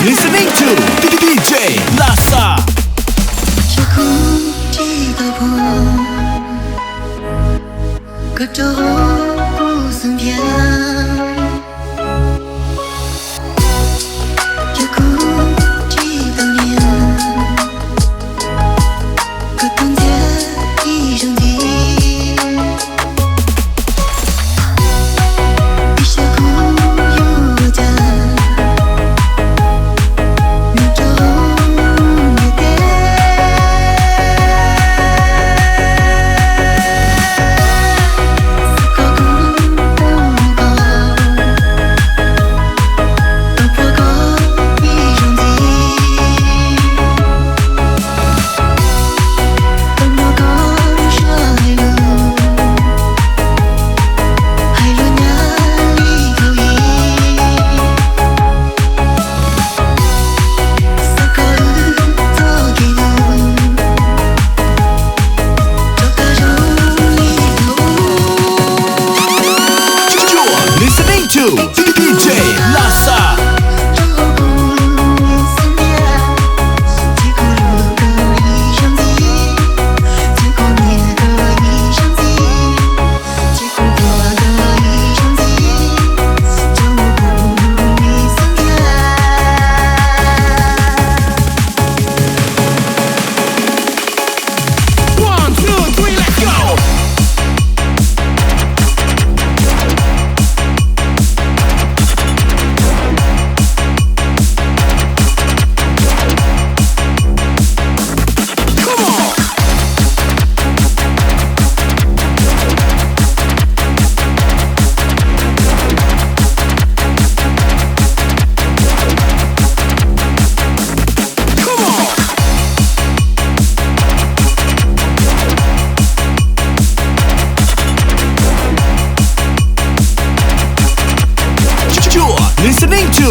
Listening to D J Lasa. Koj rau hauv kuv xub ntiag, ces kuv tsis tau nyiam. Koj tus ntxiag ib zaug ntxiv, ib xyoos kuv yuav ua cas nyob rau hauv ntiaj teb. You're listening to D J Lasa. One, two, three, let's go! Come on! Come on! You're listening to